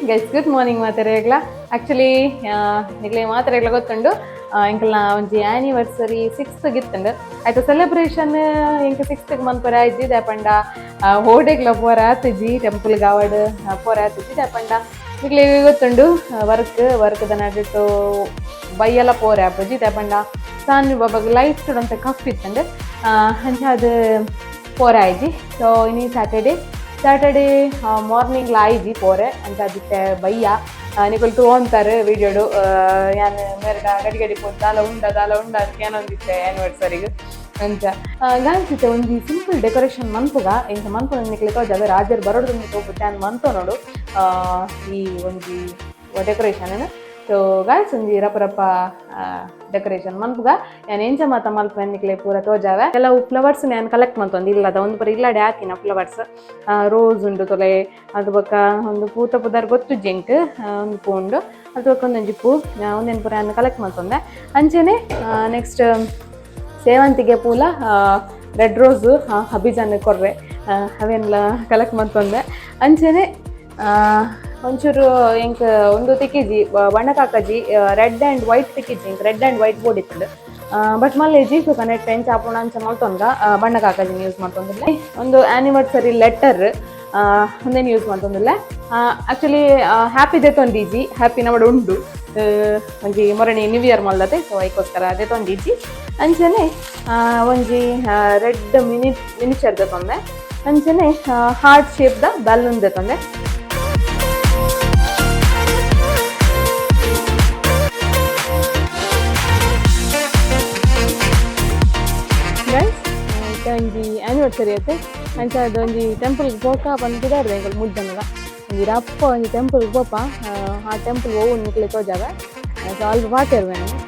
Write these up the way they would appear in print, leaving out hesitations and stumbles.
Guys, good morning ಮಾತೆರೆಗ್ಲ. Actually ನಿಗ್ಲೆ ಮಾತೆರೆಗ್ಲ ಗೊತ್ತುಂಡು, ಎಂಕಲ್ನ ಒಂಜಿ anniversary sixth ಗಿತ್ತುಂಡು ಆಯ್ತು. Celebration ಎಂಕ್ ಸಿಕ್ಸ್ತ್ ಮನ್ಪರೆ ಆಯ್ತು ದಾಪಂಡ ಓಡೆಗ್ಲ ಪೋರ ಆತುಜಿ, ಟೆಂಪಲ್ ಗಾವಡ್ ಪೋರ ಆತುಜಿ. ದಾಪಂಡ ನಿಗ್ಲೆ ಗೊತ್ತುಂಡು, ವರ್ಕ್ ವರ್ಕ್ದ ನಡುಟು ಬಯ್ಯಲ ಪೋರೆ ಆಪುಜಿ. ದಾಪಂಡ ಸಾನ್ವಿ ಬಾಬಾಗ್ ಲೈಟ್ ಅಂತ ಕಫ್ ಇತ್ತುಂಡು, ಅಂಚಾದ್ ಪೋರ ಆಯ್ಜಿ. ಸೊ ಇನಿ ಸ್ಯಾಟರ್ಡೆ, ಸ್ಯಾಟರ್ಡೇ ಮಾರ್ನಿಂಗ್ ಆಯ್ಜಿ ಪೋರೆ ಅಂತ. ಅದಿತ್ತೆ ಬಯ್ಯ ನಿಕುಲು ತೂವೊಂತಾರೆ ವೀಡಿಯೋಡು, ಯಾನ್ ಮೇರ್ಡ ಗಡಿ ಗಡಿ ಪೋದು ದಾಲ ಉಂಡ ದಾಲ ಉಂಡ ಅಂತ ಏನೊಂದಿತ್ತೆ ಆನಿವರ್ಸರಿಗೆ ಅಂಚ. ಗಾಯ್ಸ್, ಒಂಜಿ ಸಿಂಪಲ್ ಡೆಕೋರೇಷನ್ ಮನ್ಪುಗ. ಇಂಚ ಮನ್ಪುನ ನಿಕ್ಲೆ ತೋಜಾವೆ. ರಾಜರ್ ಬರೋಡು ತೋಪುತ್ತೆ ಯಾನ್ ಮಂತೋ ನೋಡು ಈ ಒಂಜಿ ಡೆಕೋರೇಷನ್. ಸೊ ಗಾಯ್ಸ್, ಒಂಜಿ ರಪ ರಪ ಡೆಕೋರೇಷನ್ ಮನ್ಪುಗ. ಯಾನ್ ಎಂಚ ಮಾತ ಮಲ್ಪುವೆ ನಿಕ್ಲೆ ಪೂರ ತೋಜಾವೆ. ಕೆಲವು ಫ್ಲವರ್ಸ್ ಯಾನ್ ಕಲೆಕ್ಟ್ ಮಂತೊಂದು ಇಲ್ಲದ ಒಂದು ಪೂರ ಇಲ್ಲಡೆ ಹಾಕಿನ ಫ್ಲವರ್ಸ್. ರೋಸ್ ಉಂಡು ತೊಲೆ, ಅದು ಬೊಕ್ಕ ಒಂದು ಪೂತ ಪುದರ್ ಗೊತ್ತುಜ್ಜಿ ಎಂಕ್. ಒಂದು ಪೂ ಉಂಡು, ಅದು ಬೊಕ್ಕ ಒಂದೊಂಜಿ ಪೂ, ಒಂದೊಂದು ಪೂರ ಯಾನ್ ಕಲೆಕ್ಟ್ ಮಂತೊಂದೆ. ಅಂಚೆನೆ ನೆಕ್ಸ್ಟ್ ಸೇವಂತಿಗೆ ಪೂಲ, ರೆಡ್ ರೋಸು ಅಭಿಜಾನ್ ಕೊರ್ರೆ, ಅವೆನ್ಲ ಕಲೆಕ್ಟ್ ಮಂತೊಂದೆ. ಅಂಚೆನೆ ಒಂಚೂರು ಎಂಕ್ ಒಂದು ತಿಕ್ಕಿಜಿ ಬಣ್ಣ ಕಾಕಜಿ, ರೆಡ್ ಆ್ಯಂಡ್ ವೈಟ್ ತಿಕ್ಕಿಜಿ. ಎಂಕ್ ರೆಡ್ ಆ್ಯಂಡ್ ವೈಟ್ ಬೋರ್ಡ್ ಇತ್ತುಂಡು, ಬಟ್ ಮಲ್ಲೆಜಿ. ಸೊ ಕನೆಕ್ಟ್ ಎಂಚ ಆಪುಂಡು ಅಂಚ ಮಲ್ತೊಂದ, ಬಣ್ಣ ಕಾಕಜಿನ ಯೂಸ್ ಮಲ್ತೊಂದಿಲ್ಲ. ಒಂದು ಆನಿವರ್ಸರಿ ಲೆಟರ್ ಒಂದೇನು ಯೂಸ್ ಮಲ್ತೊಂದಿಲ್ಲ. ಆಕ್ಚುಲಿ ಹ್ಯಾಪಿ ದೆತೊಂದಿಜಿ, ಹ್ಯಾಪಿ ನಮ್ಮಡ ಉಂಡು. ಒಂಜಿ ಮೊರಣಿ ನ್ಯೂ ಇಯರ್ ಮಲ್ದತೆ, ಸೊ ಐಕೋಸ್ಕರ ದೆತೊಂದಿಜಿ. ಅಂಚನೆ ಒಂಜಿ ರೆಡ್ ಮಿನಿಚರ್ ದೆತೊಂದೆ. ಅಂಚನೆ ಹಾರ್ಟ್ ಶೇಪ್ ದ ಬಲೂನ್ ದೆತೊಂದೆ. ಗೈಸ್, ಒಂಜಿ ಆನಿವರ್ಸರಿ ಐತೆ, ಅಂಚ ಒಂಜಿ ಟೆಂಪಲ್ ಪೋಕ ಪಂದ್ ಎಂಕುಲು ಮೂಜಿ. ಒಂಜಿ ರಪ್ಪ ಒಂಜಿ ಟೆಂಪಲ್ ಪೋಪ. ಆ ಟೆಂಪಲ್ ಒವು ನಿಕ್ಲೆ ತೋಜಾವೆ. ಸೊ ಅಲ್ಪ ಪಾತೆರುವೆ ನಾನು.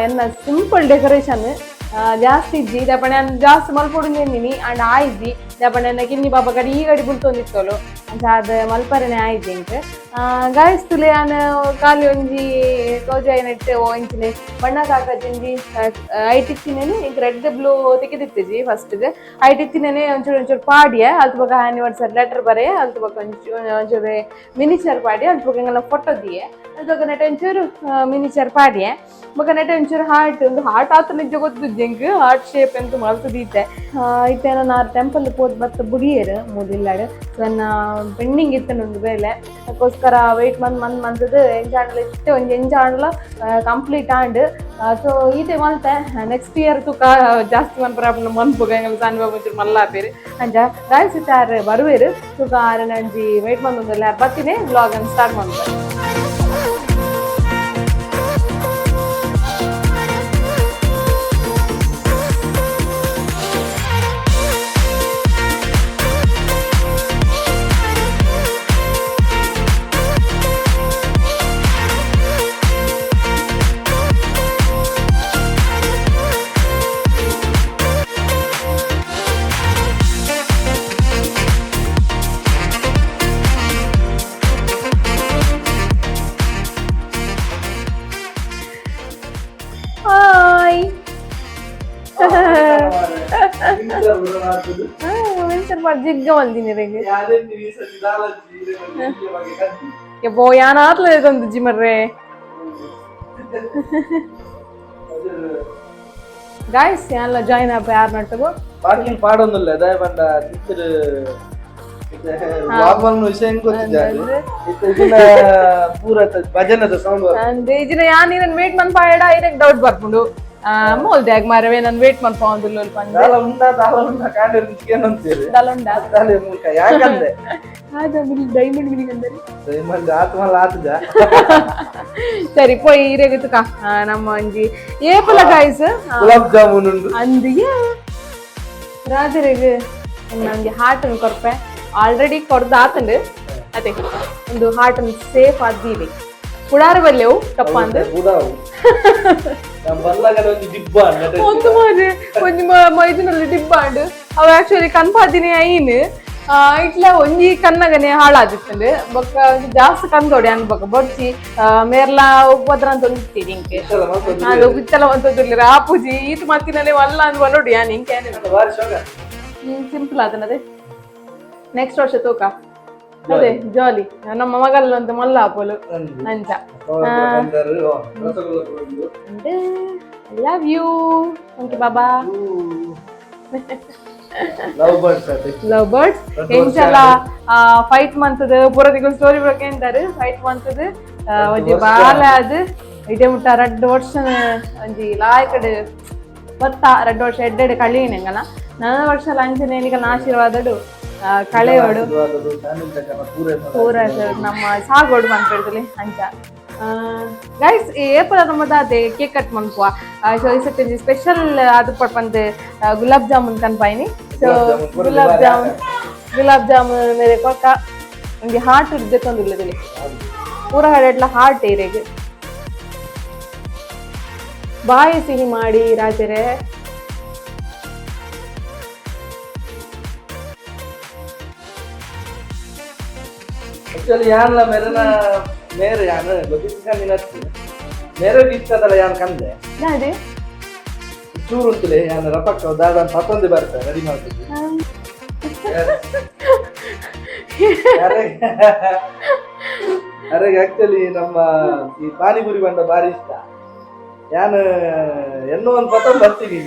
ಎನ್ನ ಸಿಂಪಲ್ ಡೆಕೋರೇಷನ್, ಜಾಸ್ತಿ ಇಜ್ಜಿ. ದಪಣೆ ನಾನು ಜಾಸ್ತಿ ಮಲ್ಪೊಡು ಅಂದಿನಿ ಅಂಡ್ ಆಯ್ಜಿ. ದಪಣೆ ಎನ್ನ ಕಿನ್ನಿ ಬಾಬಾ ಗಡಿ ಈ ಗಡಿ ಬುಲ್ತೊಂದಿತ್ತೋಲು, ಅಂಚ ಅದ್ ಮಲ್ಪರೆನೆ ಆಯ್ಜಿ ಎಂಕ್. ಗಾಯ್ಸ್, ತುಲೆ ಯಾನ್ ಖಾಲಿ ಒಂಜಿ ತೋಜಾಯಿನೆಟ್ ಇಂಚಿನೆ ಬಣ್ಣ ಕಾಕಜಿಂಜಿ ಐಟ್ ಇತ್ತಿನೇನೆ ಎಂಕ್ ರೆಡ್ ಬ್ಲೂ ತಿಕ್ಕಿದಿತ್ತಿಜಿ ಫಸ್ಟ್. ಐಟ್ ಇತ್ತಿನೇನೆ ಒಂಚೂರು ಒಂಚೂರು ಪಾಡಿಯ, ಅಲ್ತ ಬೊಕ ಆನಿವರ್ಸರಿ ಲೆಟರ್ ಬರೆಯ, ಅಲ್ತ ಬೊಕ ಒಂಚೂರು ಒಂಚೂರು ಮಿನಿಚರ್ ಪಾಡಿಯ, ಅಲ್ತ ಬೊಕ ಎಂಕಲ್ನ ಫೋಟೋ ದಿಯೆ, ಅಲ್ತ ಬೊಕ ನೆಟ್ ಒಂಚೂರು ಮಿನಿಚರ್ ಪಾಡಿಯೆ, ಬೊಕ ನೆಟ್ ಒಂಚೂರು ಹಾರ್ಟ್, ಒಂದು ಹಾರ್ಟ್ ಆತ ನಿಜ ಗೊತ್ತಿಜ್ಜಿ ಎಂಕ್. ಹಾರ್ಟ್ ಶೇಪ್ ಎಂತ ಮಲ್ತುದೀತೆ. ಇತ್ತೆ ನಾ ಟೆಂಪಲ್ ಪೋದ್ ಬತ್ತ ಬುಡಿಯೆರ್ ಮೂದಿಲ್ಲಾಡ್. ಸೊ ಪೆಂಡಿಂಗ್ ಇತ್ತುಂಡು ಬೇಲೆ, ಅದಕ್ಕೋಸ್ಕರ ವೆಯ್ಟ್ ಮಂತ್ ಮಂತ್ ಮಂತದ್ದು ಎಂಚಾಂಡಲ ಇತ್ತೆ ಒಂಜಿ ಎಂಚಾಂಡಲ ಕಂಪ್ಲೀಟ್ ಆಂಡ್. ಸೊ ಈತೆ ಮಲ್ತೆ. ನೆಕ್ಸ್ಟ್ ಇಯರ್ ತುಕ ಜಾಸ್ತಿ ಮನ್ಪುರ ಮನ್ಪುಗ. ಎಂಕಲ್ ಸಣ್ಣ ಒಂಚೂರು ಮಲ್ಲ ಆಪೇರು ಅಂಚ. ಗಾಯ್ಸ್, ಇತ್ತೆ ಆರ್ ಬರುವೆರ್ ತುಕ. ಆರೆನ ಒಂಜಿ ವೆಯ್ಟ್ ಮಂತೊಂದುಲ್ಲೆ. ಆರ್ ಬತ್ತಿನೇ ವ್ಲಾಗ್ ಅನ್ನು ಸ್ಟಾರ್ಟ್ ಮನ್ಪುವೆ. ಹಾಯ್. ಮಿನ್ಸರ್ ಜಿಗ್ಗ ಮಲ್ದಿನಿ ರೆಗ್. ಯಬ್ಬೋ, ಯಾನಾತ್ಲ ಇದೊಂದು ಮರ್ರೆ. ಗಾಯ್ಸ್, ಯಾನ್ಲ ಜಾಯಿನ್ ಆಪ ಯಾರ್ ನಟ್ಟುಗು. ಬಾಕಿಲ್ ಪಾಡೊಂದುಲ್ಲ, ದಾಯ ಪಂಡ ಚಿತ್ರ. ವ್ಲಾಗ್ ವಿಷಯ ಹೆಂಗ್ ಗೊತ್ತಿದ್ದೆ ಇತ್ತ ಪೂರ ಭಜನದ ಸೌಂಡ್. ಅಂದ್ ಇಜಿನ ಯಾನ್ ಇರನ್ ವೇಟ್ ಮನ್ಪಾಯಡ ಇರಕ್ ಡೌಟ್ ಬರ್ಪುಂಡು. ಮೋಲ್ದೆ ಮಾರವೇ ನನ್ ವೇಟ್ ಮನ್ಪಾವಂದಿಲ್ಲ ಪಂದ್. ದಾಲ ಉಂಡ ದಾಲ ಉಂಡ ಕಾಂಡ ಏನಂತೀರಿ? ದಾಲ ಉಂಡ. ದಾಲ ಮೂಲಕ ಯಾಕಂದ್ರೆ ಅದ ಡೈಮಂಡ್ ಮಿನಿಂಗ್ ಅಂದರೆ. ಡೈಮಂಡ್ ಆತ್ಮಲ್ಲ ಆತದ. ಸರಿ ಪೋಯ್ ಇರೆಗ್ ತುಕ ನಮ್ಮ ಒಂಜಿ ಏಪಲ ಗಾಯ್ಸ್. ಗುಲಾಬ್ ಜಾಮೂನ್ ಉಂಡು. ಅಂದಿಗೆ ರಾಜರಿಗೆ ಒಂಜಿ ಹಾರ್ಟ್ ಅನ್ನು ಕೊರ್ಪೆ. ಆಲ್ರೆಡಿ ಕೊರ್ದು ಆತಂಡು, ಅದೇ ಒಂದು ಹಾರ್ಟ್ ಅನ್ನು ಸೇಫ್ ಆದ್ದೀವಿ. ಪುಡಾರ ಬಲ್ಲೆವು ಟಪ್ಪ ಅಂದ್. ಬುಡಾವು ನಮ್ಮ ಬಲ್ಲಗಡೆ ಒಂದು ದಿಬ್ಬ. ಒಂದು ಮಾರೆ ಒಂಜಿ ಮೈದಿನಲ್ಲಿ ಡಿಬ್ಬ ಅಂಡ್ ಅವ ಆಕ್ಚುಲಿ ಕನ್ಪಾದಿನಿ ಐನ್ ಇಟ್ಲ ಒಂಜಿ ಕನ್ನಗನೆ ಹಾಳಾದಿತ್ತಂಡು. ಬೊಕ್ಕ ಒಂಜಿ ಜಾಸ್ತಿ ಕಂದೋಡಿ ಅನ್ ಬೊಕ್ಕ ಬೊಡ್ಚಿ ಮೇರ್ಲಾ ಉಪದ್ರ ಅಂತ ಒಂದಿತ್ತೀರಿ ಇಂಕೆ. ನಾನು ಬಿತ್ತಲ ಮಂತೊಂದುಲ್ಲೆರ್ ಆಪುಜಿ ಈತ್ ಮತ್ತಿನಲೆ ವಲ್ಲ ಅಂದ್ ಬನ್ನೋಡಿ ಯಾನ್ ಇಂಕೆ. ಬಾರಿ ಶೋಕ. ಸಿಂಪಲ್ ಆತನದೆ. ನೆಕ್ಸ್ಟ್ ವರ್ಷ ತೂಕ ಅದೇ ಜಾಲಿ ನಮ್ಮ ಮಗಲ್ಲ ಅಂತ ಮಲ್ಲ ಆಪೋಲು ಅಂಚ. Love you okay Baba. Love birds ಅದೇ. ಲವ್ ಬರ್ಡ್ಸ್ ಎಂಚಲ ಫೈಟ್ ಮಂತದ ಪೂರ ಸ್ಟೋರಿ ಬರಕ್ಕೆ ಎಂತಾರೆ ಫೈಟ್ ಮಂತದ ಒಂಜಿ ಬಾಲ ಅದು ಇದೇ ಮುಟ್ಟ ರಡ್ಡ್ ವರ್ಷ ಒಂಜಿ ಲಾಯಕಡ್ ಬತ್ತ ರಡ್ಡ್ ವರ್ಷ ಎಡ್ಡೆಡ್ ಕಳಿಯಿನಂಗಲ ನನ್ನ ವರ್ಷ ಅಂಚನೆ ನಿಕಲ್ನ ಆಶೀರ್ವಾದಡು ಕಳೆಯೋಡು ಪೂರ ನಮ್ಮ ಸಾಗೋಡು ಪನ್ಪೆಡ್ತಲೆ ಅಂಚ. ಗೈಸ್, ಏಪಲ ನಮ್ಮದ ಅದೇ ಕೇಕ್ ಕಟ್ ಮನ್ಪುವ. ಸೊ ಈ ಸತಿ ಸ್ಪೆಷಲ್ ಅದು ಪಂದ್ ಗುಲಾಬ್ ಜಾಮೂನ್ ಕನ್ಪಾಯಿನಿ. ಸೊ ಗುಲಾಬ್ ಜಾಮೂನ್, ಗುಲಾಬ್ ಜಾಮೂನ್ ಮೇರೆ ಕೊಕ್ಕ ಒಂಜಿ ಹಾರ್ಟ್ ಇರ್ಬೇಕೊಂದಿಲ್ಲದಲ್ಲಿ ಪೂರ ಕಡೆಟ್ಲ ಹಾರ್ಟ್ ಏರೆಗ್ ಬಾಯಿ ಸಿಹಿ ಮಾಡಿ ರಾಜರೇ. ಆಕ್ಚುಲಿ ಯಾನ್ಲ ಮೇರೆನ ಮೇರೆ ಯಾನ್ ಗೊತ್ತಿತ್ತು ಮೇರೆ ಇತ್ತದಲ್ಲ ಯಾನ್ ಕಂದೆ. ದಾದೆ? ಚೂರು ಉಂತುಲೆ ಯಾನ್ ರಪಕ್ಕ ದಾದ ಪತ್ತೊಂದು ಬರ್ತಾರೆ ರೆಡಿ ಮಾಡ್ತಿದ್ವಿ. ಅರೆ ಆಕ್ಚುಲಿ ನಮ್ಮ ಈ ಪಾನಿಪುರಿ ಬಂಡ ಬಾರಿ ಇಷ್ಟ. ಯಾನ್ ಎನ್ನೋ ಒಂದು ಪತ್ತೊಂದು ಬರ್ತೀನಿ.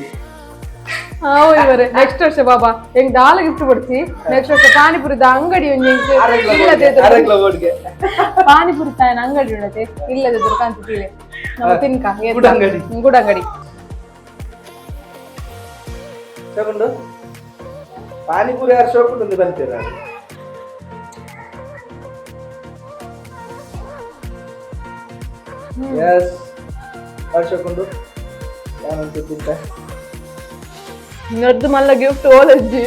ಹಾವು ಇವರೇ ನೆಕ್ಸ್ಟ್ ವರ್ಷ ಬಾಬಾ ಹೆಂಗ್ ದಾಲ ಗಿಫ್ಟ್ ಕೊಡ್ತಿ. ನೆಕ್ಸ್ಟ್ ವರ್ಷ ಪಾನಿಪುರಿದ ಅಂಗಡಿ ಒಂಜಿ ಇಲ್ಲದೆ ಅರೆಗ್ಲ ಬೋರ್ಡ್ಗೆ. ಪಾನಿಪುರಿ ತಾಯನ ಅಂಗಡಿ ಉಂಡತೆ ಇಲ್ಲದೆ ಕಾಂತಿದ್ದೀವಿ ನಮ್ಮ ತಿನ್ಕ. ಗುಡಂಗಡಿ. ಗುಡಂಗಡಿ. ಶೋಕುಂಡು ಪಾನಿಪುರಿ ಯಾರು ಶೋಕುಂಡು ಬಂತೀರ? ಎಸ್, ಶೋಕುಂಡು ಯಾನಂತ ತಿಂತ. ನಡ್ದು ಮಲ್ಲ ಗಿಫ್ಟ್ ಓಲಜ್ಜಿ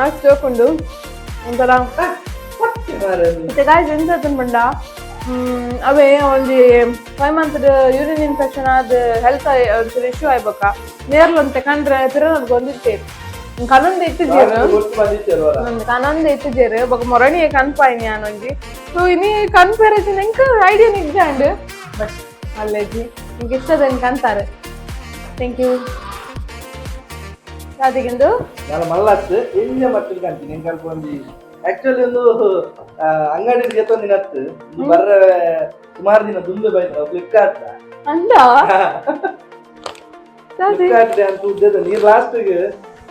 ಆಸ್ಟ್ ತಗೊಂಡು ಒಂಥರ. ಮತ್ತೆ ಗಾಯ್ಸ್, ಎಂತ ಬಂಡ ಅವೇ ಒಂಜಿ 5 ಮಂತ್ ಯೂರಿನ್ ಇನ್ಫೆಕ್ಷನ್ ಆದ್ ಹೆಲ್ತ್ ಒಂಚೂರು ಇಶ್ಯೂ ಆಯ್ಬಕ್ಕ ನೇರ್ಲಂತೆ ಕಂಡ್ರೆ ಪಿರನದ್ ಗೊಂದಿತ್ತೇರು ಕನೊಂದು ಇತ್ತಿದ್ದೀರು. ಗೊತ್ತು ಬಂದಿತ್ತಲ್ವಲ್ಲ. ಒಂದು ಕನೊಂದು ಇತ್ತಿದ್ದೀರು ಬೊಕ ಮೊರಣಿ ಕನ್ಪಾಯಿನಿ ಯಾನೊಂಜಿ. ಸೊ ಇನಿ ಕನ್ಪೇರಜಿ ಎಂಕ ಐಡಿಯಾ ನಿಜ್ಜಾಂಡ್ ಬಟ್ ಅಲ್ಲೇಜಿ ನಿಂಗೆ ಇಷ್ಟದ ಕಂತಾರೆ. Thank you ರಾಧಿಗೆಂದು. ನಾನು ಮಲ್ಲತ್ತು ಎಣ್ಣೆ ಮಟ್ಟಿಗೆ ಕಾಣ್ತೀನಿ ಎಂಕ್ ಅಲ್ಪ ಒಂಜಿ ಆಕ್ಚುಲಿ ಒಂದು ಅಂಗಡಿ ಜೊತೆ ಹತ್ತು ಬರ್ರ ಸುಮಾರು ದಿನ ದುಂಬೆ ಬೈತ ಫ್ಲಿಪ್ಕಾರ್ಟ್. ಅಂದ ರಾಧಿ. ಫ್ಲಿಪ್ಕಾರ್ಟ್ ಅಂತ ಉದ್ದೇಶ ನೀರು ಲಾಸ್ಟ್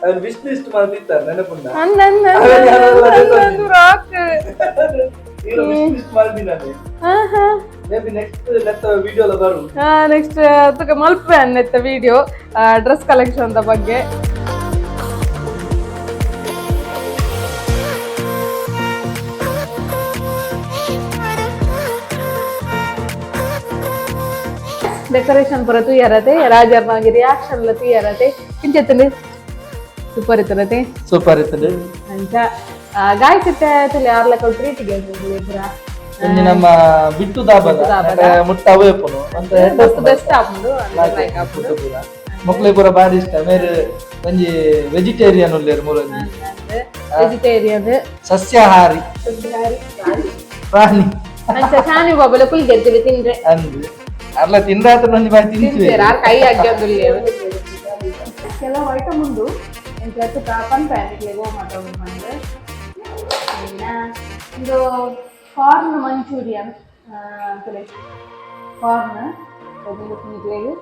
ಅವನ್ ವಿಶ್ ಲಿಸ್ಟ್ ಮಾಡ್ತಿರ್ತಾರೆ ನೆನಪುಂಡ? ಅಂದ ಅಂದ ರಾಕ್. ನೀರು ವಿಶ್ ಲಿಸ್ಟ್ ಮಾಡ್ದಿನಾನೆ. ಹಾ ಹಾ. ಮೇ ಬಿ ನೆಕ್ಸ್ಟ್ ನೆತ್ತ ವಿಡಿಯೋ ಎಲ್ಲ ಬರು. ನೆಕ್ಸ್ಟ್ ತುಕ ಮಲ್ಪೆ ಅನ್ನೆತ್ತ ವಿಡಿಯೋ ಡ್ರೆಸ್ ಕಲೆಕ್ಷನ್ the ಬಗ್ಗೆ. ಡೆಕೋರೇಷನ್ ಪೂರ ತೂಯರತೆ ರಾಜರ್ನಾಗಿ ರಿಯಾಕ್ಷನ್ ಲ ತೂಯರತೆ ಇಂಚೆತ್ತಂಡು ಸೂಪರ್ ಇತ್ತರತೆ. ಸೂಪರ್ ಇರ್ತದೆ. ಅಂಚ ಗಾಯ್ಸ್, ಇತ್ತೆ ತುಲೆ ಆರ್ಲ ಟ್ರೀಟ್ ಪೂರ. ಒಂಜಿ ನಮ್ಮ ಬಿಟ್ಟು ದಾಬದ ಮುಟ್ಟ ಅವೇ ಪುನು ಅಂತ. ಬೆಸ್ಟ್ ಆಪುಂಡು ಲೈಕ್ ಆಪುಂಡು. ಮೊಕ್ಲೆ ಪೂರ ಬಾರಿ ಇಷ್ಟ. ಮೇರೆ ಒಂಜಿ ವೆಜಿಟೇರಿಯನ್ ಉಲ್ಲೇರು ಮೂಲೊಂಜಿ. ವೆಜಿಟೇರಿಯನ್. ಸಸ್ಯಾಹಾರಿ ಪ್ರಾಣಿ. ಅಂಚ ಶಾನಿ ಬಾಬಲ ಕುಲ್ ಗೆದ್ದಿರಿ ತಿಂದ್ರೆ. ಅಂದ್ ಅರ್ಲ ತಿಂದಾತ್ರ ಒಂಜಿ ಬಾರಿ ತಿಂತೀವಿ. ತಿಂತೀರ ಕೈ ಅಗ್ಗಂದುಲ್ಲೆ ಕೆಲವು ಐಟಮ್ ಉಂಡು ಎಂಚ ತುಕ ಪನ್ಪೆ ನಿಕ್ಲೆ ಗೋ ಮಾತಾಡೋದು ಪಂದ್. ಇದು ಕಾರ್ನ್ ಮಂಚೂರಿಯನ್ ತುಲೆ ಕಾರ್ನ್ ನಿಕ್ಲೆಗ್.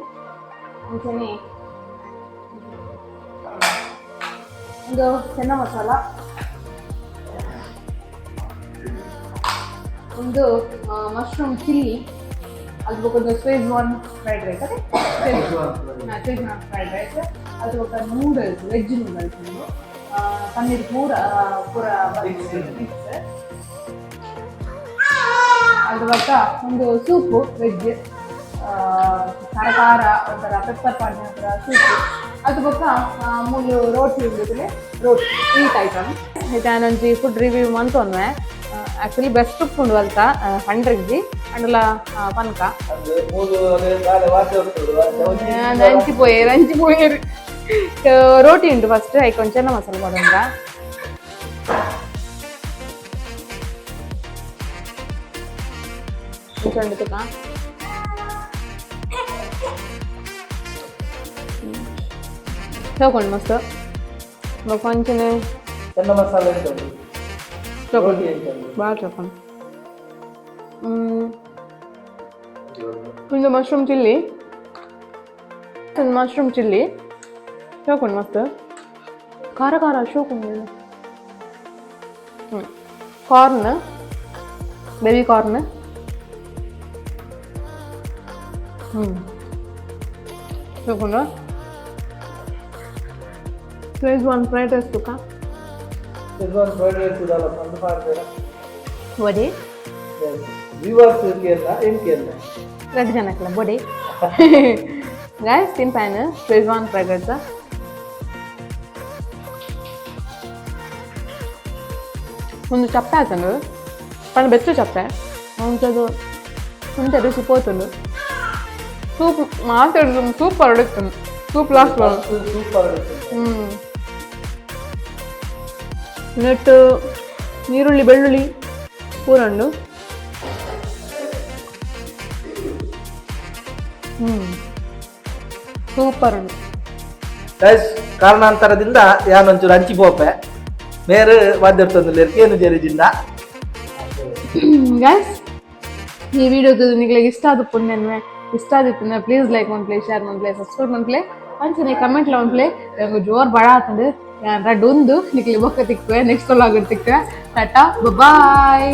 ಅಂಚನೆ ಒಂದು ಚೆನ್ನ ಮಸಾಲ. ಒಂದು ಮಶ್ರೂಮ್ ಚಿಲ್ಲಿ, ಅದು ಬೊಕ Schezwan fried rice, ಅದೇ Schezwan fried rice, ಅದು ಬೊಕ noodles, veg noodles ಉಂಡು, ಪನ್ನೀರ್ ಪೂರ ಪೂರ ಮಿಕ್ಸ್, ಅದು ಬೊಕ ಒಂದು ಸೂಪು ವೆಜ್, ಖಾರ ಖಾರ ಒಂಥರ ಪೆಪ್ಪರ್ ಪಾಡಿನ ಒಂಥರ ಸೂಪು, ಅದು ಬೊಕ ಮೂಲು ರೋಟಿ ಉಂಡು, ರೋಟಿ ಈಟ್ ಐಟಮ್. ಇದಾನೊಂಜಿ ಫುಡ್ ರಿವ್ಯೂ ಮಂತೊನ್ವೆ. ಆಕ್ಚುಲಿ ಬೆಸ್ಟ್ ಉಪ್ಪುಂಡು ಅಲ್ತ 100 ಜಿ ಅಂಡಲ ಪನ್ಕ. ಅದು ಮೂಲು ಅದೇ ದಾಲೆ ವಾಸೆ ಹೋಗ್ತದೆ. ಅಂಚಿ ಪೋಯೇರು, ಅಂಚಿ ಪೋಯೇರು. ರೋಟಿ ಉಂಟು ಫಸ್ಟ್, ಐಕ್ ಒಂಚೆನ ಚೆನ್ನ ಮಸಾಲೆ ಕೊಡಂಗ. ಉಂಟು ತುಕ. ತಗೊಂಡು ಮಸ್ತ್ ಬೊಕ ಒಂಚನೆ. ಚೆನ್ನ ಮಸಾಲೆ ಉಂಟು. ತಗೊಂಡು. ರೋಟಿ ಉಂಟು. ಭಾಳ ತಗೊಂಡು. ಒಂದು ಮಶ್ರೂಮ್ ಚಿಲ್ಲಿ, ಒಂದು ಮಶ್ರೂಮ್ ಚಿಲ್ಲಿ ತಗೊಂಡು ಮಸ್ತ್ ಖಾರ ಖಾರ ಶೋಕೊಂಡು. Corn, baby corn. ತಗೊಂಡು Schezwan fried rice ತುಕ. Schezwan fried rice ದಾಲ ಪಂದ್ ಪಾಡ್ದೆರ? ವಡೆ. ವ್ಯೂವರ್ಸ್ ಕೇರಳ ಏನ್ ಕೇರಳ? ರಡ್ಡ್ ಜನಕ್ಲ ಬೊಡೆ. ಗಾಯ್ಸ್, ತಿನ್ಪಾಯನ್ Schezwan fried rice. ಒಂದು ಚಪ್ಪೆ ಆತಂಡು ಪಂಡ ಬೆಸ್ಟ್ ಚಪ್ಪೆ ಒಂಚದು ಒಂತೆ ರುಚಿ ಪೋತುಂಡು. ಸೂಪ್ ಮಾತಾಡುದು, ಸೂಪರ್ ಹೊಡಿತು soup last. Super. ನೆಟ್ಟು ನೀರುಳ್ಳಿ ಬೆಳ್ಳುಳ್ಳಿ ಪೂರ ಉಂಡು. ಸೂಪರ್ ಉಂಡು. ಗೈಸ್, ಕಾರಣಾಂತರದಿಂದ ಯಾನೊಂಚೂರು ಅಂಚಿ ಪೋಪೆ ಮೇರು ವಾದ್ಯರ್ತೊಂದು ಕೇನು ಜರಿಜಿಂದ. ಗೈಸ್, ಈ ವಿಡಿಯೋ ನಿಮಗೆ ಇಷ್ಟ ಆದ ಪುಣ್ಯನ್ವೆ ಇಷ್ಟ ಆದಿತ್ತು, ಪ್ಲೀಸ್ ಲೈಕ್ ಮನ್ಪ್ಲೆ, ಶೇರ್ ಮನ್ಪ್ಲೆ, ಸಬ್ಸ್ಕ್ರೈಬ್ ಮನ್ಪ್ಲೆ, ಅಂಚನೆ ಕಮೆಂಟ್ಲ ಮನ್ಪ್ಲೆ. ನಂಗೆ ಜೋರ್ ಬಡ ಆತಂಡು. ಯಾನ್ ರಡ್ಡ್ ಉಂದು ನಿಕ್ಲೆ ಬೊಕ್ಕ ತಿಕ್ಕುವೆ, ನೆಕ್ಸ್ಟ್ ವ್ಲಾಗ್ ತಿಕ್ಕುವೆ. ಟಾಟಾ, ಬಾಯ್.